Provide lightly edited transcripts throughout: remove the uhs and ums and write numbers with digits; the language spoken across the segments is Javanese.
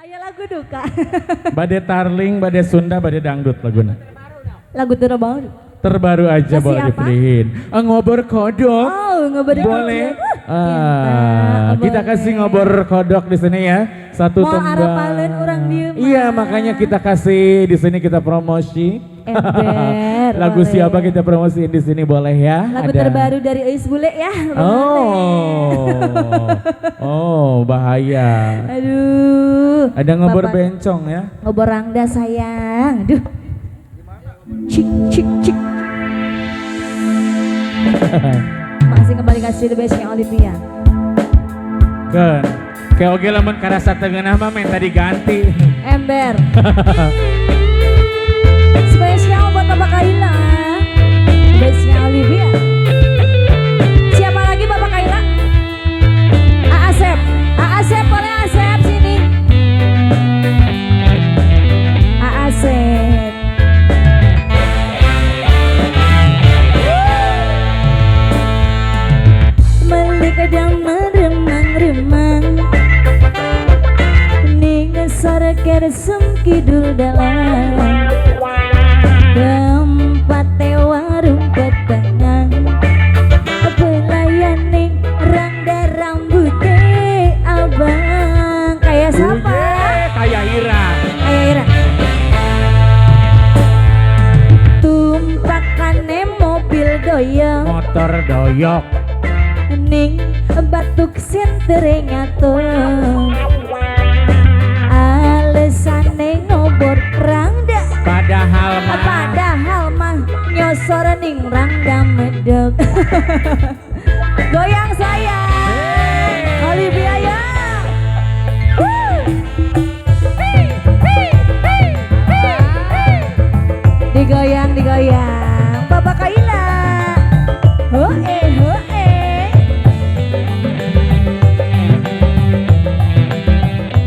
Aya lagu duka. Bade tarling, bade Sunda, bade dangdut laguna. Lagu terbaru. Terbaru aja Masih boleh apa? Dipilihin. Ngobor kodok. Oh, ngobor boleh. kodok. Ah, Pintar, kita boleh. Kasih ngobor kodok di sini ya. Satu Mau tembang. Arapaleun urang dieu mah. Iya, makanya kita kasih di sini, kita promosi. Ember, Lagu boleh. siapa kita promosiin di sini boleh ya? Lagu Ada. Terbaru dari Euis Bule ya. Oh. Oh, bahaya. Aduh. Ada ngobor Bapak- bencong ya. Ngobor rangda sayang. Aduh. Cik cik cik. Masih kembali kasih the bestnya Olivia. Kan. Kayak oge lamun karasa teu ngeunah mah menta diganti. Ember. Spesial buat Bapak Kaila. Bestnya Olivia. Siapa lagi Bapak Kaila? Asep. Asep boleh, Asep sini. Asep. Melik damar remang-remang ning ngesor kersem kidul dalam tempat warung petengan pelayan ning rangda rambute abang kayak siapa? Uye, kayak Ira. Kayak Ira. Tumpakane mobil doyong, Motor doyok. Ning batuk sentere ngatur, alesane ngobor rangda, Padahal mah. Padahal mah nyosor ning rangda medok. Goyang sayang. Olivia ya. Woo! Digoyang, digoyang. Bapak Kaila. Ho eh ho eh.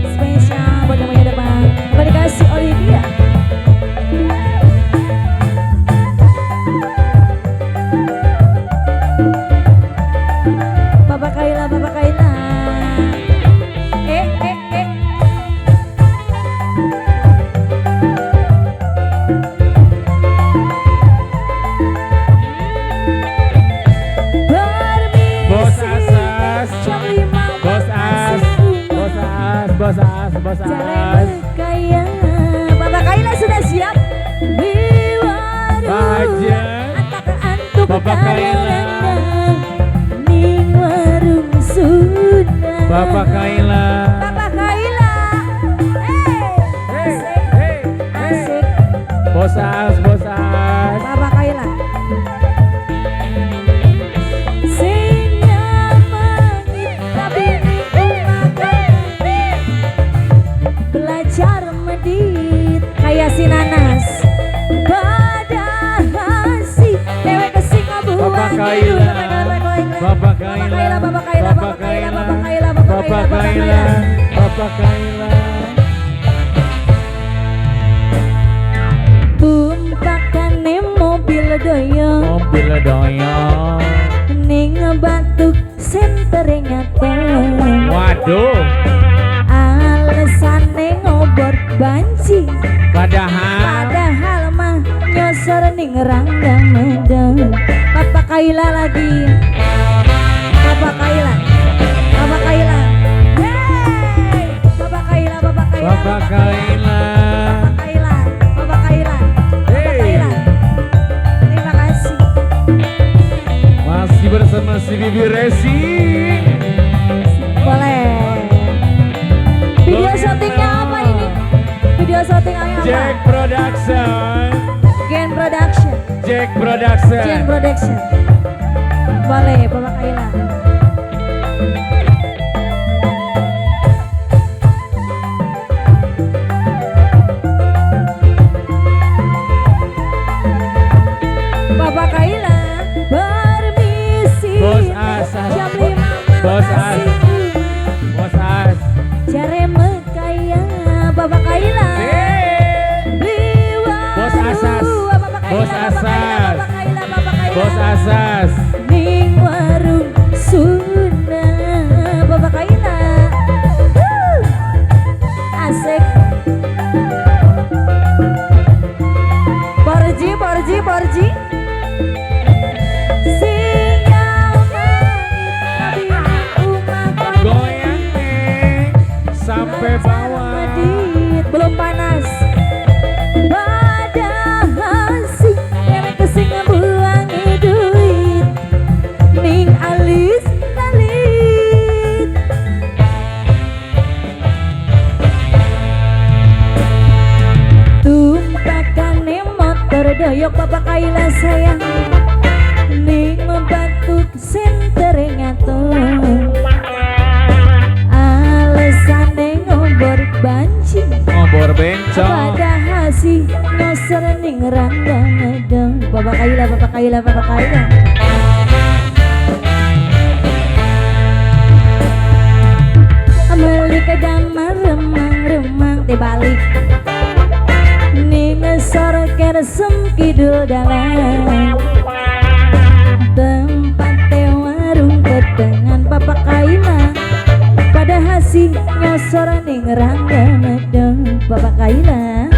Spesial buat yang punya depan. Kembali kasih Olivia. Bapak Kaila, Bapak Kaila. Eh eh eh. Permisi. Bos Asas. Jam 5 Bos As. Bos As, Bos As, Bos As. Kaya Bapak Kaila sudah siap di warung. Bahagia. Antak antuk Bapak Kaila. Ning warung Sunda. Bapak Kaila. Bapak Kaila. Hey. Hey, Asik. Hey, hey. Asik. Bos As, Bos As. Bapak Kaila. Sing nyamangi tapi belajar medit kayak si nanas padahal si dewek kesing Bapak Kaila. Bapak Kaila. Bapak Kaila, Bapak Kaila, Bapak Kaila, Bapak Bapak Kaila, Bapak Kaila. Kaila. Bapak Kaila. Tumpakane mobil doyong, Mobil doyong. Ning batuk sentere ngaten, Waduh. Alesane ngobor banci, Padahal. Padahal mah nyosor ning rangga medeng. Bapak Kaila lagi. Bapak Kaila. Bapak Kaila. Hey! Bapak Kaila, Bapak Kaila. Bapak Kaila. Bapak Kaila, Bapak Kaila. Bapak Hey. Kaila. Terima kasih. Masih bersama si Bibi Racing. Boleh. Video syutingnya apa ini? Video syuting apa? Jack Production. Gen Production. Jack Production. Gen Production. Boleh, Bapak Kaila. Bapak Kaila, permisi. Bos As. Jam 5 Bos As. masih. Bos As. Jare mekaya Bapak Kaila. Hey. Bos Asas. Bapak Kaila, Bos Bapak Kaila, Asas. Bapak Kaila, Bapak Kaila. Bos Asas. Ning warung Sunda Bapak Kaila. Wuh. Asik. Asik. Porji, porji, porji. Sinyal mangit umah. Goyang Neng sampai bawah. Medit, belum panas. Padahal sih emang kesing buangi duit ning alis lalit. Tumpakane motor doyok Bapak Kaila sayang ning membantu senter ngatur alesane ngombor banci. Ngombor bencong. Padahal sih nyosor ning rangga ngedong. Bapak Kaila, Bapak Kaila, Bapak Kaila. Ameli kedamar remang-remang dibalik ning ngesor kersem kidul dalan tempat warung ketengan Bapak Kaila. Padahal sih nyosor ning rangga ngedong Bapak Kaila.